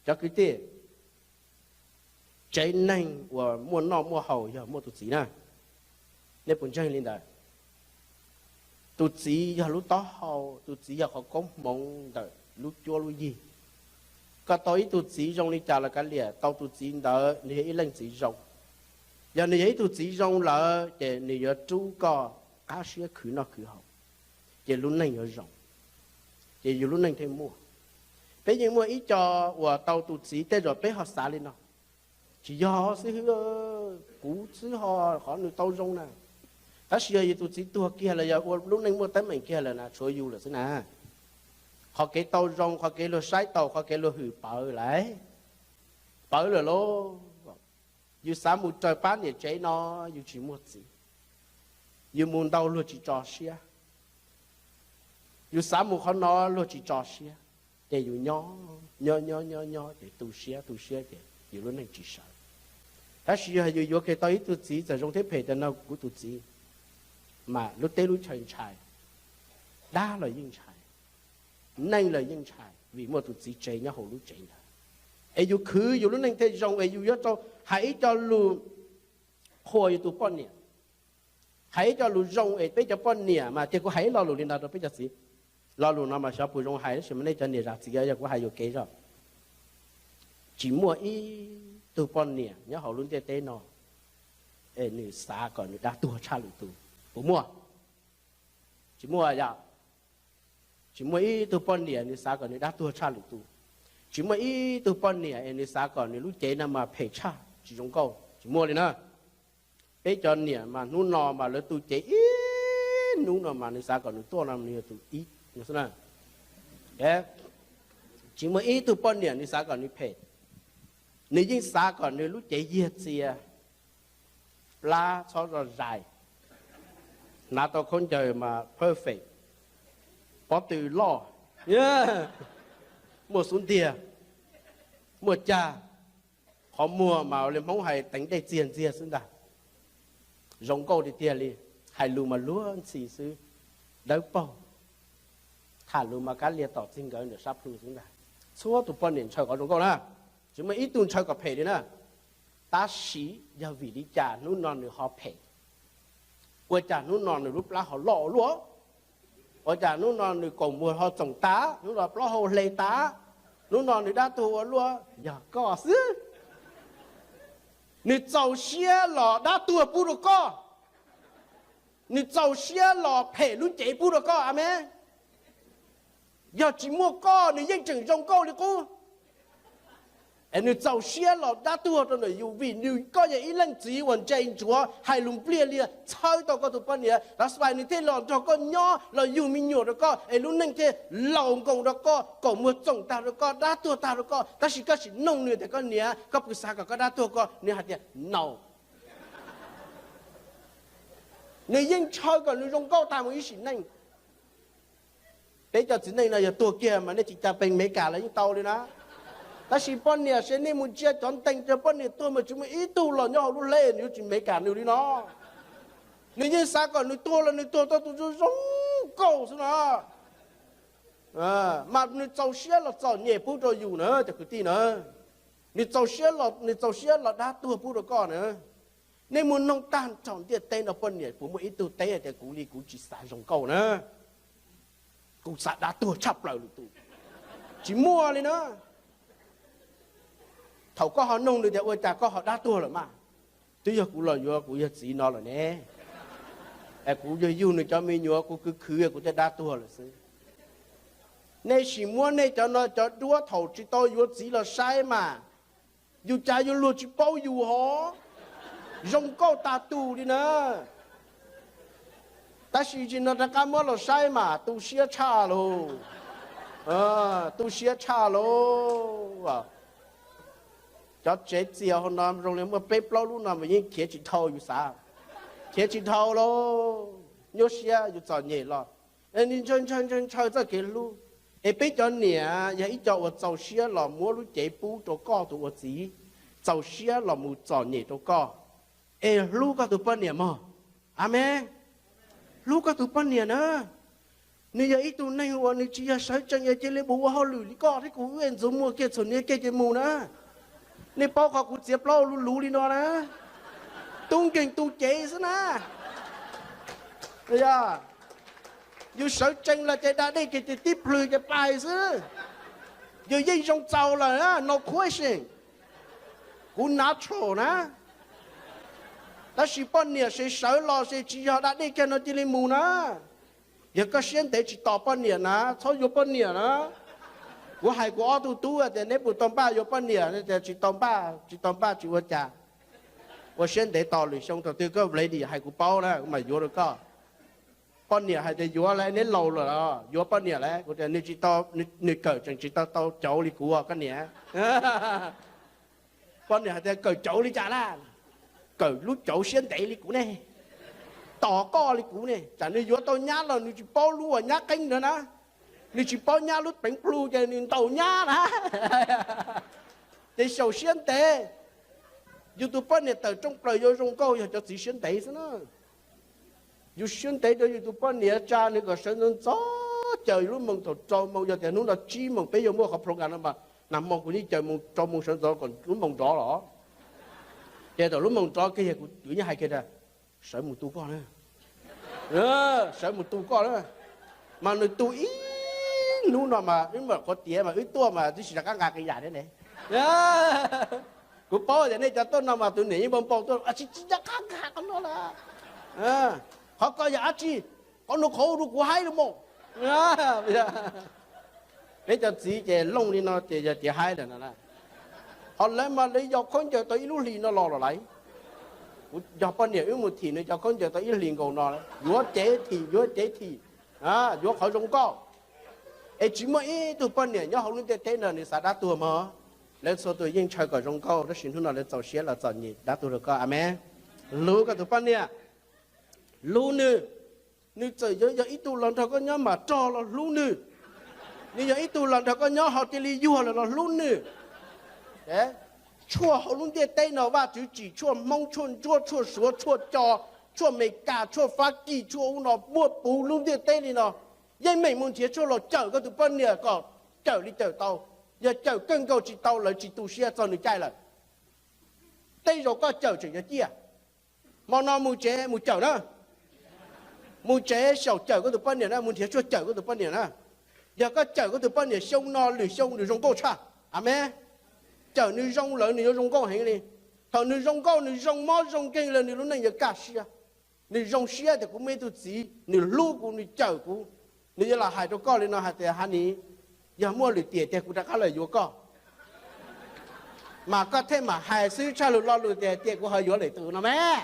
Cov kwv tij, tsev neeg uas muaj noj muaj haus yog muaj tus txiv na. Nej puas ntseeg li ntawd? Tus txiv yog lub taub hau, tus txiv yog qhov koob hmoov ntawm lub cuab lub yig. Koj tau ib tug txiv zoo li cas los kav liam, tau tus txiv ntawd nws yog ib leej txiv zoo. Yog nws yog ib tug txiv zoo lawm ces nws yuav rub koj qab siab khwv noj khwv haus, ces lub neej yuav zoo, ces yus lub neej thiaj muaj. Peb yeej muaj ib co uas tau tus txiv, tej zaum peb ho xav li no, tsis yog xib hwb, kuv xwb ho qhov nws tau zoo na. Tab sis yog yus tus txiv tuag kiag los yog ua lub neej muaj teeb meem kiag lawm na, tshuav yus lawm xwb na. Qhov kev tau zoo, qhov kev luag saib taus, qhov kev luag hwm pawv lawm, pawv lawm lauj. Yus xav mus raws pab niam tsev no, yus tsis muaj txiv, yus mus ntau luag tsis tso siab. Yus xav mus qhov no luag tsis tso siab, ces yus nyob nyob nyob nyob nyob ces tu siab tu siab ces yus lub neej tsis sawv. Tab sis yog yus yuav kiag tau ib tug txiv, txawm zoo thiab phem, tias no kuv tus txiv, mas lub teb lub chaw ntshai, dab los yeej ntshai, neeg los yeej ntshai, vim muaj tus txiv tsev nyob hauv lub tsev ntawd. Es yus khwv yus lub neej thiaj zoo, es yus yuav tau hais ib co lus qhuas yus tus poj niam, hais ib co lus zoo es peb cov poj niam mas, tias kuv hais ib lo lus li no rau peb cov txiv. Lo lus no mas xyov puas zoo hais, tab sis mas nej cov niam zam txim, yog kuv hais yuam kev zog. Tsis muaj ib tug poj niam nyob hauv lub ntiaj teb no es nws xav kom nws dab tuag tshaj lwm tus. Puas muaj? Tsis muaj yom. Tsis muaj ib tug poj niam nws xav kom nws dab tuag tshaj lwm tus. Tsis muaj ib tug poj niam es nws xav kom nws lub cev no mas phem tshaj, tsis zoo nkauj, tsis muaj li na. Peb cov niam mas hnub no mas lawv tu cev ib hnub no mas nws xav kom nws tuaj no nws yog tus ib no xwb na. Tsis muaj ib tug poj niam nws xav kom nws phem, nws yeej xav kom nws lub cev yiag txias, plab txhob zoj zais, hnav tau khaub ncaws mas perfect, pob tw loj, muaj xub ntiag, muaj cag, qhov muag mas li Hmoob hais teev dej txiag ntxiag xwb ntag. Zoo nkauj tiag tiag li, hais lus mas luag ntxhi xwb, dawb paug, tham lus mas kab lia tom txij nkawm ntawm sab plhu xwb ntag. Txhua tus poj niam ntshaw qhov zoo nkauj na, tsis muaj ib tug ntshaw kom phem li na. Tab sis yog vim li cas hnub no nws ho phem? Ua cas hnub no nws lub plab ho loj ua luaj? Ua cas hnub no nws kaum muag ho txoom tas, hnub no plaub hau hle tas, hnub no nws dab tuag ua luaj? Yog koj xwb. Nws txaus siab los dab tuag pub rau koj, nws txaus siab los phem lub cev pub rau koj, amees. Yog tsis muaj koj nws yeej tseem zoo nkauj li qub. Es nws txaus siab los dab tuag rau ntawm yus vim nws, koj yog ib leej txiv uas ntse ntsuav, hais lus npliag liag, txhawb tau koj tus poj niam, lawv xais nws thiaj los nrog koj nyob, los yug me nyuam rau koj, es lub neej thiaj laus nkoos rau koj, kaum muag txoom tag rau koj, dab tuag tag rau koj. Tab sis koj tsis noog nws tias koj niam, koj puas xav kom koj dab tuag koj, nws hais tias no. Nws yeej ntshaw kom nws zoo nkauj tag mus ib sim neej. Peb cov txiv neej no yog tuag kiag mas nej tsis cas pees Meskas los yeej tau li na. Tab sis poj niam, seb nej mus ntsia cov ntees cov poj niam tuag mas tsis muaj ib tug los nyob hauv lub hleb nws yuav tsis Meskas nws li no. Nws yeej xav kom nws tuag los nws tuag tau tus zoo zoo nkauj xwb no. Mas nws txaus siab los txom nyem pub rau yus na cov kwv tij na. Nws txaus siab los, nws txaus siab los dab tuag pub rau koj na. Nej mus noog tag nrho ntiaj teb no poj niam puas muaj ib tug teb hais tias kuv li kuv tsis xav zoo nkauj na, kuv xav dab tuag tshaj plaws lwm tus? Tsis muaj li na. Thaum koj ho noog nws tias ua cas koj ho dab tuag lawm mas, twb yog kuv los yuav kuv yawg txiv no lawm ne, es kuv yug yug nws cov me nyuam kuv khwv khwv kuv thiaj dab tuag lawm xwb. Nej sim muab nej cov no cov duab thaum tsis tau yuav txiv los saib mas, yus cas yuav luag tsis paub yus hov, zoo nkauj tag tus li na. Tab sis tsis no rov qab muab los saib mas tu siab tshaj lauj, tu siab tshaj lauj. Cov tsev txias hauv no zoo li muaj peb plaub lub no mas yeej khiav tsis dhau yus xav, khiav tsis dhau lauj, nyuaj siab yus txom nyem los. Nws ntshaw ntshaw ntshaw ntshaw txoj kev hlub. Es peb cov niam yog ib co uas txaus siab los muab lub cev pub rau koj tus ua txiv, txaus siab los mus txom nyem rau koj, es hlub koj tus poj niam mog. Amees. Hlub koj tus poj niam na. Nws yog ib tug neeg uas nws tsis yog sawv tsees es cia li mus ua hauj lwm li koj thiab kuv wb ntxuav muag kiag txhuam niag kiag ces mus na. Nej paub qhov kuv txiav plaub luv luv li no na, tub nkeeg tu cev xwb na. Yus sawv tsees los ces da dej kiag ces tib plhws ces pais xwb. Yus yeej zoo txaus lawm, no question. Kuv natural na. Tab sis poj niam sawv los ces tsis yog da dej kiag no cia li mus na. Yog koj siab ntev tsis tos poj niam na, txhob yuav poj niam na. Kuv hais kuv ob tug tub tias neb puas tau npaj yuav poj niam, tsis tau npaj, tsis tau npaj tsis ua cas. Ua siab ntev tos lwm xyoo thaum twg koj ready hais kuv paub na kuv mam yuav rau koj. Poj niam hais tias yuav lawm, neb laus lawm los yuav poj niam lawm. Kuv tias nws tsis tau, nws kawm tseem tsis tau tau cauv li kuv koj niam. Poj niam hais tias kawm cauv li cas na? Kawm lub cauv siab ntev li kuv ne, tos koj li kuv ne. Tsam nws yuav tau nyab los nws tsis paub lub uas nyab qeeb ntawd na, nws tsis paub nyab lub peev plhu ces nws ntaus nyab na. Ces xyaum siab ntev. Yus tus poj niam tawm rooj plaws yuav zoo nkauj yog cov txiv siab ntev xwb na. Yus siab ntev rau yus tus poj niam tsa nws kom sawv ntxov ntxov, caws lub moos thaum rau moos, yog tias hnub no tsib moos peb yuav muaj qhov program no mas nag hmo kuv yeej caws moos rau moos sawv ntxov kom lub moos nrov los. Ces thaum lub moos nrov kiag yog kuv yeej hais kiag tias sawv mus tu koj na, sawv mus tu koj na. Mas nws tu ib hnub no mas wb mam qhuav tiav mas wb tuaj mas twb tsis rov qab nqa qee yam thiab ne. Kuv paub tias nej cov tuaj no mas tus niam yeej npau npau tuaj, tsis tsis rov qab nqa qhov no lawm. Qhov ko yog dab tsi? Qhov no qhov rau kuv haib los mas. Peb cov txiv ces looj li no ces yog tias haib lawm no. Ho lawv mas lawv yog khaub ncaws tau ib lub hlis no los los lawm. Kuv cov poj niam wb mus thim nws cov khaub ncaws tau ib hlis nkaus no, yuav cev thim yuav cev thim, yuav qhov zoo nkauj. Es tsis muaj ib tug poj niam nyob hauv lub ntiaj teb no nws xav dab tuag mog. Lawv txhua tus yeej ntshaw kom zoo nkauj tab sis hnub no lawv txaus siab los txom nyem dab tuag rau koj, amees. Hlub koj tus poj niam, hlub nws. Nws txawm yog ib tug los nrog koj nyob mas rog los hlub nws. Nws yog ib tug los nrog koj nyob ho cia li yuag lawm los hlub nws. Tshuaj hauv lub ntiaj teb no Vajtswv tsim tshuaj Hmoob, tshuaj Ntsuab, tshuaj Suav, tshuaj Co, tshuaj Amelikas, tshuaj Fab Kis, tshuaj ub no muaj puv lub ntiaj teb li no. Yeej meem mus nrhiav tshuaj los cawm koj tus poj niam kom cawm li cawm tau. Yog cawm kawg nkaus tsis tau lawv tsis tu siab txog nws caij lawm. Tej zaum koj cawm tseem yog ciaj. Hmo no mus tsev mus cawm na, mus tsev xyaum cawm koj tus poj niam na, mus nrhiav tshuaj cawm koj tus poj niam na. Yog koj cawm koj tus poj niam xyoo no lwm xyoo nws zoo nkauj tshaj, amees. Cawm nws zoo lawm nws yuav zoo nkauj heev li. Thaum nws zoo nkauj nws zoo mob zoo nkeeg lawm nws lub neej yuav kaj siab. Nws zoo siab tias kuv muaj ib tug txiv nws hlub kuv nws cawm kuv. Nws yuav los hais rau koj li no hais tias, Honey, yog muaj lwm tiam tiag kuv rov qab los yuav koj. Mas koj thiaj mam hais xwb tshaj lug lo lus tias, Tiam kuv ho yuav lwm tus no mas.